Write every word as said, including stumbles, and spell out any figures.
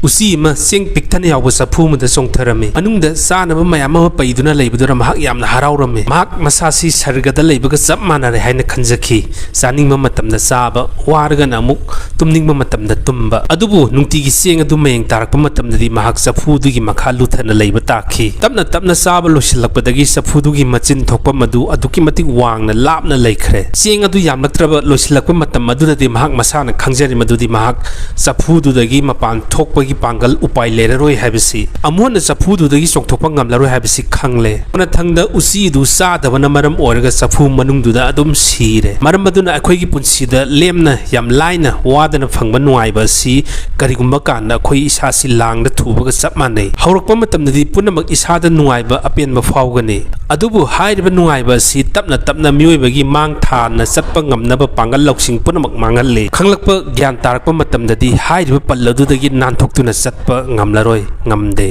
ꯎꯆꯤ ꯑꯃ ꯆꯦꯡ ꯄꯤꯛꯊꯟꯅ ꯌꯥꯎꯕ ꯆꯐꯨ ꯑꯃꯗ ꯆꯣꯡꯊꯔꯝꯃꯤ꯫ ꯃꯅꯨꯡꯗ ꯆꯥꯅꯕ ꯃꯌꯥꯝ ꯑꯃ ꯄꯩꯗꯨꯅ ꯂꯩꯕꯗꯨꯗ ꯃꯍꯥꯛ ꯌꯥꯝꯅ ꯍꯔꯥꯎꯔꯝꯃꯤ꯫ ꯃꯍꯥꯛ ꯃꯁꯥꯁꯤ ꯁꯔꯒꯗ ꯂꯩꯕꯒ ꯆꯞ ꯃꯥꯟꯅꯔꯦ ꯍꯥꯏꯅ ꯈꯟꯖꯈꯤ꯫ ꯆꯥꯅꯤꯡꯕ ꯃꯇꯝꯗ ꯆꯥꯕ, ꯋꯥꯔꯒꯅ ꯑꯃꯨꯛ ꯇꯨꯝꯅꯤꯡꯕ ꯃꯇꯝꯗ ꯇꯨꯝꯕ꯫ ꯑꯗꯨꯕꯨ ꯅꯨꯡꯇꯤꯒꯤ ꯆꯦꯡ ꯑꯗꯨ ꯃꯌꯦꯡ ꯇꯥꯔꯛꯄ ꯃꯇꯝꯗꯗꯤ ꯃꯍꯥꯛ ꯆꯐꯨꯗꯨꯒꯤ ꯃꯈꯥ ꯂꯨꯊꯅ ꯂꯩꯕ ꯇꯥꯈꯤ꯫ ꯇꯞꯅ ꯇꯞꯅ ꯆꯥꯕ ꯂꯣꯏꯁꯤꯜꯂꯛꯄꯗꯒꯤ ꯆꯐꯨꯗꯨꯒꯤ ꯃꯆꯤꯟ ꯊꯣꯛꯐꯝ ꯑꯗꯨ ꯑꯗꯨꯛꯀꯤ ꯃꯇꯤꯛ ꯋꯥꯡꯅ ꯂꯥꯞꯅ ꯂꯩꯈ꯭ꯔꯦ꯫ ꯆꯦꯡ ꯑꯗꯨ ꯌꯥꯝꯂꯛꯇ꯭ꯔꯕ ꯂꯣꯏꯁꯤꯜꯂꯛꯄ ꯃꯇꯝ ꯑꯗꯨꯗꯗꯤ ꯃꯍꯥꯛ ꯃꯁꯥꯅ ꯈꯪꯖꯔꯤ ꯃꯗꯨꯗꯤ ꯃꯍꯥꯛ ꯆꯐꯨꯗꯨꯗꯒꯤ ꯃꯄꯥꯟ ꯊꯣꯛꯄꯒꯤ ꯄꯥꯡꯒꯜ ꯎꯄꯥꯏ ꯂꯩꯔꯔꯣꯏ ꯍꯥꯏꯕꯁꯤ, ꯑꯃꯨꯛ ꯍꯟꯅ ꯆꯐꯨꯗꯨꯗꯒꯤ ꯆꯣꯡꯊꯣꯛꯄ ꯉꯝꯂꯔꯣꯏ ꯍꯥꯏꯕꯁꯤ ꯈꯪꯂꯦ꯫ ꯃꯊꯪꯗ ꯎꯆꯤꯗꯨ ꯆꯥꯗꯕꯅ ꯃꯔꯝ ꯑꯣꯏꯔꯒ ꯆꯐꯨ ꯃꯅꯨꯡꯗꯨꯗ ꯑꯗꯨꯝ ꯁꯤꯔꯦ꯫ ꯃꯔꯝ ꯑꯗꯨꯅ ꯑꯩꯈꯣꯏꯒꯤ ꯄꯨꯟꯁꯤꯗ ꯂꯦꯝꯅ ꯌꯥꯝ ꯂꯥꯏꯅ ꯋꯥꯗꯅ ꯐꯪꯕ ꯅꯨꯡꯉꯥꯏꯕ ꯑꯁꯤ ꯀꯔꯤꯒꯨꯝꯕ ꯀꯥꯟꯗ ꯑꯩꯈꯣꯏ ꯏꯁꯥꯁꯤ ꯂꯥꯡꯗ ꯊꯨꯕꯒ ꯆꯞ ꯃꯥꯟꯅꯩ꯫ ꯍꯧꯔꯛꯄ ꯃꯇꯝꯗꯗꯤ ꯄꯨꯝꯅꯃꯛ ꯏꯁꯥꯗ ꯅꯨꯡꯉꯥꯏꯕ ꯑꯄꯦꯟꯕ ꯐꯥꯎꯒꯅꯤ꯫ ꯑꯗꯨꯕꯨ ꯍꯥꯏꯔꯤꯕ ꯅꯨꯡꯉꯥꯏꯕ ꯑꯁꯤ ꯇꯞꯅ ꯇꯞꯅ ꯃꯤꯑꯣꯏꯕꯒꯤ ꯃꯥꯡ ꯊꯥꯅ ꯆꯠꯄ ꯉꯝꯅꯕ ꯄꯥꯡꯒꯜ ꯂꯧꯁꯤꯡ ꯄꯨꯝꯅꯃꯛ ꯃꯥꯡꯍꯜꯂꯤ꯫ ꯈꯪꯂꯛꯄ ꯒ꯭ꯌꯥꯟ ꯇꯥꯔꯛꯄ ꯃꯇꯝꯗꯗꯤ ꯍꯥꯏꯔꯤꯕ ꯄꯜ ꯑꯗꯨꯗꯒꯤ ꯅꯥꯟꯊꯣꯛꯇꯨꯅ ꯆꯠꯄ ꯉꯝꯂꯔꯣꯏ, ꯉꯝꯗꯦ꯫